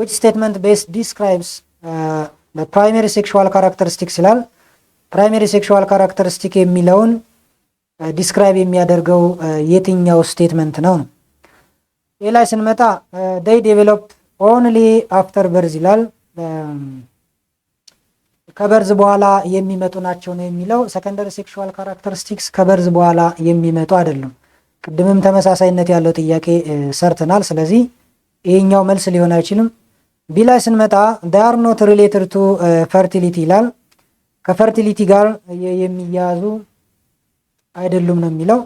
Which statement best describes primary sexual characteristics ይላል። Primary sexual characteristic የሚለውን describe የሚያደርገው የትኛው statement ነው ነው? A ላይ ስንመጣ they develop only after birth ይላል። ከ birth በኋላ የሚመጡ ናቸው ነው የሚለው። Secondary sexual characteristics ከ birth በኋላ የሚመጡ አይደሉም። ቅድምም ተመሳሳይነት ያለው ጥያቄ ሰርተናል። ስለዚህ ይሄኛው መልስ ሊሆን አይችልም። B ላይ ስንመጣ they are not related to fertility ይላል። ከ fertility ጋር የሚያያዙ አይደሉም ነው የሚለው።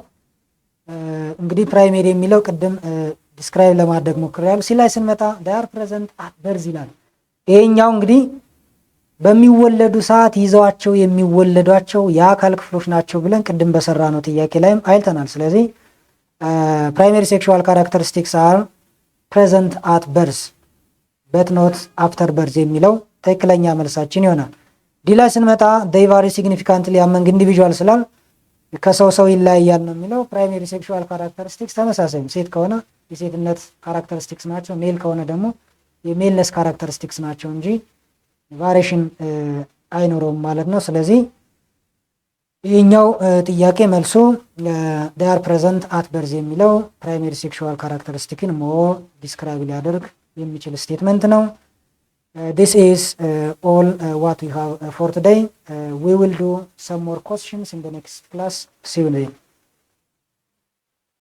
እንግዲህ primary የሚለው ቅድም describe ለማድረግ ሞክሬያለሁ። C ላይ ስንመጣ they are present at birth ይላል። ይሄኛው እንግዲህ በሚወለዱ ሰዓት ይዘዋቸው የሚወለዷቸው የአካል ክፍሎች ናቸው ብለን ቅድም በሰራነው ጥያቄ ላይም አይተናል። ስለዚህ primary sexual characteristics are present at birth but not after birth የሚለው ትክክለኛ መልሳችን ይሆናል። D ላይ ስንመጣ they vary significantly among individuals ይላል፣ ከሰው ሰው ይለያያል ነው የሚለው። Primary sexual characteristics ተመሳሳይ ነው። ሴት ከሆነ የሴትነት characteristics ናቸው፣ male ከሆነ ደግሞ የ maleness characteristics ናቸው እንጂ variation አይኖረውም ማለት ነው። ስለዚህ ይህኛው ጥያቄ መልሱ they are present at birth የሚለው primary sexual characteristic ን more describe ሊያደርግ የሚችል statement ነው። This is all what we have for today. We will do some more questions in the next class. See you.